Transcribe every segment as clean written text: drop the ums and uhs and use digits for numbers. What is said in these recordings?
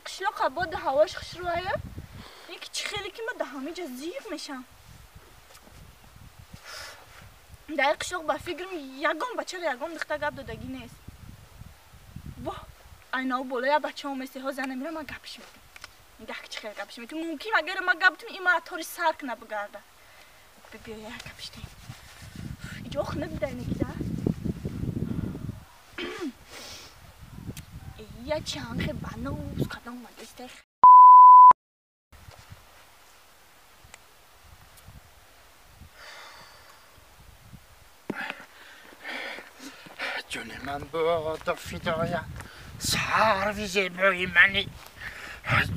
қишлоқ ободу ҳавош хушрӯая, ки чӣ хеле ки ман дар ҳамиҷа зиқ мешам. Дар қишлоқ ба фикрам ягон бачара ягон духта гап додагӣ нест. Воҳ, айнав боло я бача оместе, ҳозир намира ман гапш метам. Нигах ки чӣ хеле гапш метам. Мумкин агар ман гап битам, ин мара тори сар кна бигарда. Биё як гапш тем. Иҷо хунук бидай некида. Я чанхе банус кадом мадисте. ҷони ман бодо фидоя сарви зебои мани,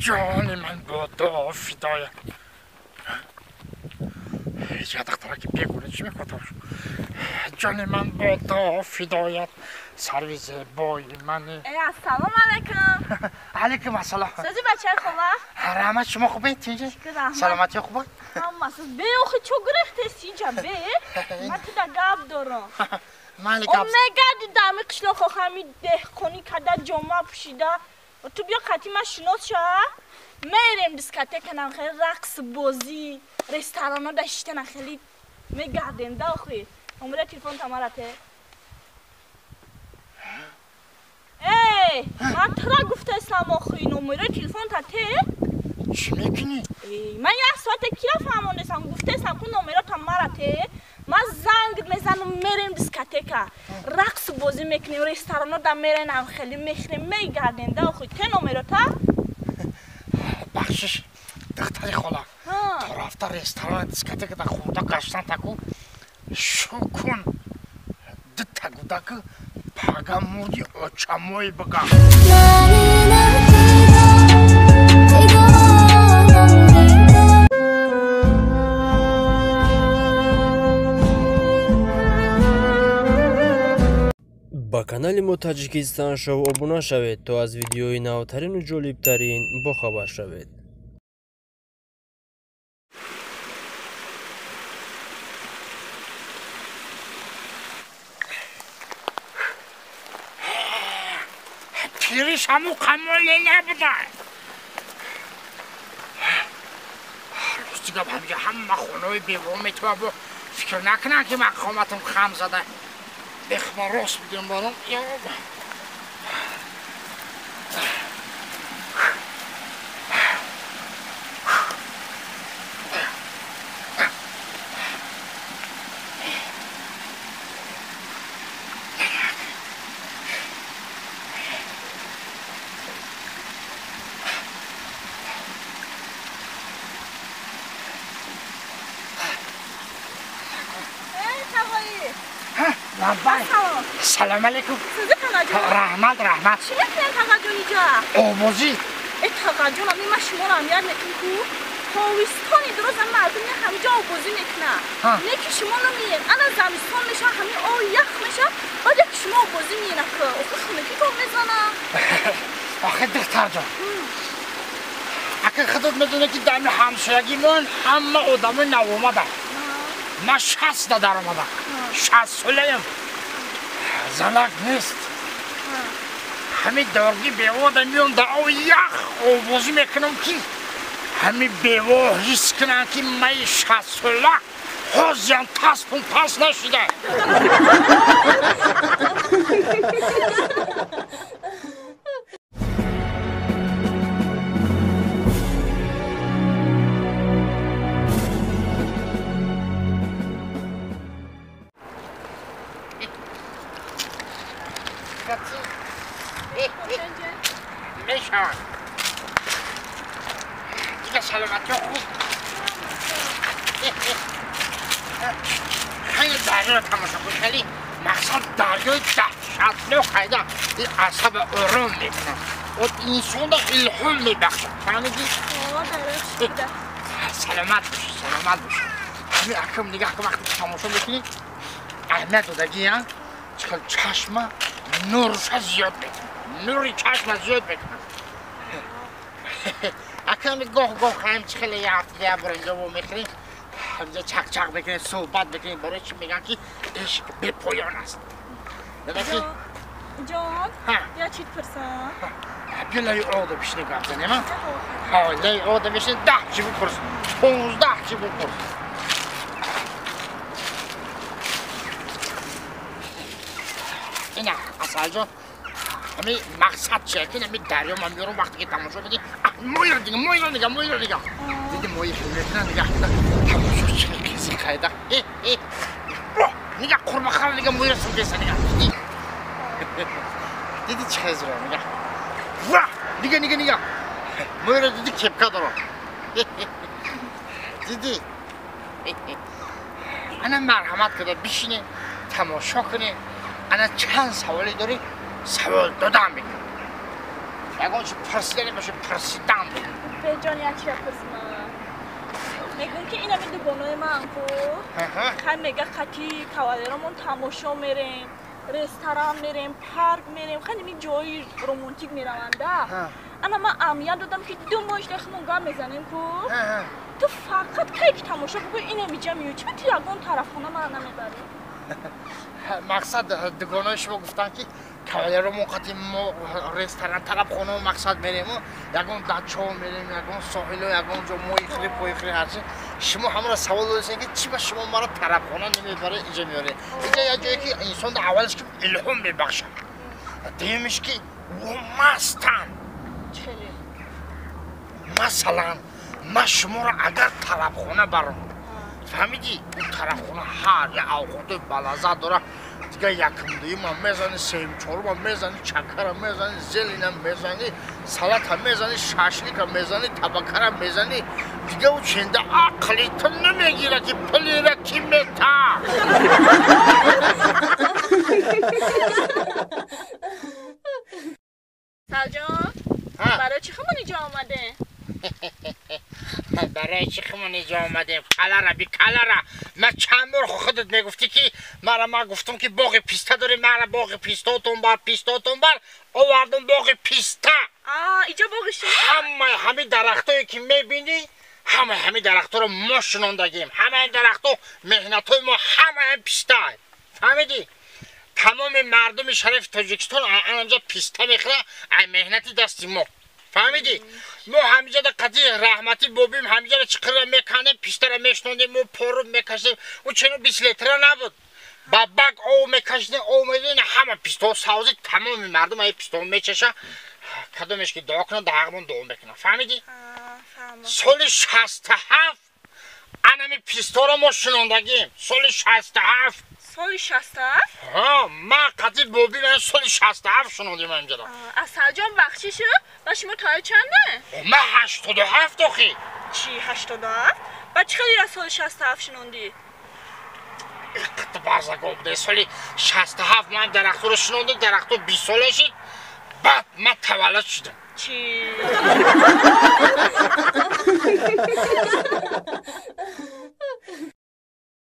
ҷони ман бодо фидоя. Я духтараки бегуна чӣ мекунад? Ҷони ман бодо фидоят сарви зебои мани. Ассалому алайкум. Алайкум ассалом. Сӯзи бачаи хола? Раҳмат, шумо хубед? Тинҷи? Саломатӣ хуб? Ҳама сӯз. Бе, охи чо гирехтест инҷа, бе? Ман туда гап дорам. Мегарди дар ҳами қишлоқ, охи ҳами деҳқонӣ када ҷома пӯшида. Ту биё қати ман шинос ша. Мерем дискотека, нам хеле рақс бозӣ, ресторано да шиштана хеле мегардем да охи. Омада телефон тамарате. Эй, ман тура гуфтаистам охи, номерои телефон та те? Чӣ мекунӣ? Ман як соате кира фаҳмондестам, гуфтаистам ку номеро тамара те. Ман занг мезанам, мерем дискотека, рақс бозӣ мекунем, ресторано да меренам хеле мехӯрем, мегардем да охи. Те номеро та? Бахшиш, духтари хола. То рафта ресторан, дискотека да хӯрда гаштан таку шу кун. Дута гудаку пага мурди очамои бигам. Ба канали мо Таҷикистон шоу обуна шавед, то аз видеои навтарину ҷолибтарин бохабар шавед. Пириш ҳаму қамоле набуда. Рости гап, ҳамҷа ҳама хонаҳои бево метавабо фикр накунанд, ки ман қоматам хам зада. Бехма рост бигем баром. Салом алейкум. Раҳмат, раҳмат. Чӣ мекунед тағаҷон иҷа? Овозӣ. Э тағаҷон, ами ман шуморо ҳамият мекунам ку тобистони дурӯз ам мардум ҳамиҷа овозӣ мекунад. Не ки шумо намеед. Ана замистон мешава, ҳами об ях мешава, баъд яки шумо овозӣ меена ку. Охи хунукӣ тоб мезана. Охи духтарҷон. Ака худот медонад, ки дар ҳамсоягимон ҳама одамои навомаданд. Ман 60 даромадам. 60 солаям. Занак нест. Ҳами дорги бевода меом дар оби ях овозӣ мекунам, ки ҳами бево ҳис кунанд, ки май 60 сола ҳозиам таспум пас нашуда. мешавад. Дига саломатӣ хуб. Хеле дарёро тамошо кун, хеле мақсад дарёи даҳшатнок хайда. Ин асаба ором мекунад. От инсонро илҳом мебахшад. Фаҳмидӣ? Саломат бошӣ, саломат бошӣ. Ҳамин акам нигаҳ кун, вақте ки тамошо мекунӣ, аҳамият додагӣ, чӣ хел чашма нурша зиёд мекунад. Нури чашма зиёд мекунад. Аками гоҳ-гоҳ ҳам чӣ хеле як бор инҷо мехӯрем, ҳамҷа чақ-чақ мекунем, суҳбат мекунем. Барои чӣ мегӯям, ки ишқ бепоён аст. Ҷон, я чит пурсам? Биё лаи ода бишинем гап занем, а? Ҳа, лаи ода бишинем, 10 чи бипурс, 15 чи бипурс. Ина, Асалҷон, ҳами мақсад чия ки ҳами дарё ман меёрам вақте ки тамошо кардӣ, моҳиро дига, моҳиро дига, моҳиро дига. Диди моҳи хел мекунад, дига тамошо чӣ қизи қайда. Нига қурбақара дига моҳиро силкеса дига. Диди чӣ хел зура нига. Ва! Нига, нига, нига. Моҳиро диди кепка дорам. Диди. Ана марҳамат карда бишинем, тамошо кунем. Ана чанд саволе дорӣ, савол додам бигӯ. Ягон чи пурсидане боша, пурсидан бигӯ. Беҷон, як чия пурсмам. Мегӯм ки ин ами дугонои ман ку. Хай мега қати кавалеромон тамошо мерем, ресторан мерем, парк мерем, хай ними ҷои романтик мераванда. Ана ман аҳамият додам ки 2 моҳ ишта хумон гап мезанем ку. Ту фақат кай ки тамошо бикунӣ ин амиҷа меёй. Чӣ ту ягон тарафхона мана намебарӣ? Мақсад дугонои шумо гуфтанд ки кавалеромон қати мо ресторан, тарабхона мақсад мерему, ягон дачо мерем, ягон соҳило, ягон ҷо моҳихӯрӣ, пойхӯрӣ, ҳарчи. Шумо ҳамаро савол додастед ки чӣ ба шумо маро тарабхона намебаред, инҷа меоред. Инҷа як ҷое ки инсон аввалаш ки илҳом мебахшад, дуюмиш ки ӯ мастанд. Масалан, ман шуморо агар тарабхона барам, фаҳмидӣ, ӯ тарабхона ҳар як авқотои балаззат дорад. Дига якум дуюмам мезанӣ, сеюм чорумам мезанӣ, чакара мезанӣ, зелина мезанӣ, салата мезанӣ, шашлика мезанӣ, табакара мезанӣ. Дига ӯ ченда ақли ту намегирад ки пулира ки мета. Салҷон, барои чӣ хумон инҷо омадем? Барои чӣ хумон инҷо омадем? Калара би калара. Ман чанд бор худат мегуфтӣ ки мара ман гуфтам ки боғи писта дорем, мара боғи пистаотон бар, пистаотон бар, овардам боғи писта. Инҷо боғи шумо? Ҳамаи ҳами дарахтое ки мебинӣ, ҳамаи ҳами дарахтҳоро мо шинондагем. Ҳамаи дарахтҳо меҳнатҳои мо, ҳамаи писта. Фаҳмидӣ? Тамоми мардуми шарифи Тоҷикистон анҷа писта мехӯрад, ай меҳнати дасти мо. Фаҳмидӣ? Мо ҳамиҷада қати раҳматӣ бобим, ҳамиҷада чиқирра мекандем, пистара мешнондем, мо пору мекашидем. Ӯ чено 20 литра набуд. Ба бак ов мекашидем, ов медодем, ҳама пистаҳо савзӣ, тамоми мардум ай пистаҳо мечаша. Кадомеш ки дуо кунад, дар ҳаққмон дуо мекунад. Фаҳмидӣ? Соли 67 анами пистаҳоро мо шинондагем. Соли 67. Соли 67? Ҳа, ман қати бобим соли 67 шинондем ҳамиҷада. Асалҷон, бахшишу, ба шумо тои чанде? Ман 87 охи. Чӣ 87? Ба чӣ хеле аз соли 67 шинондӣ? Иққат базаго буде. Соли 67 ман дарахтҳоро шинондем, дарахтҳо 20 сола шид, баъд ман таваллуд шудам. Чӣ?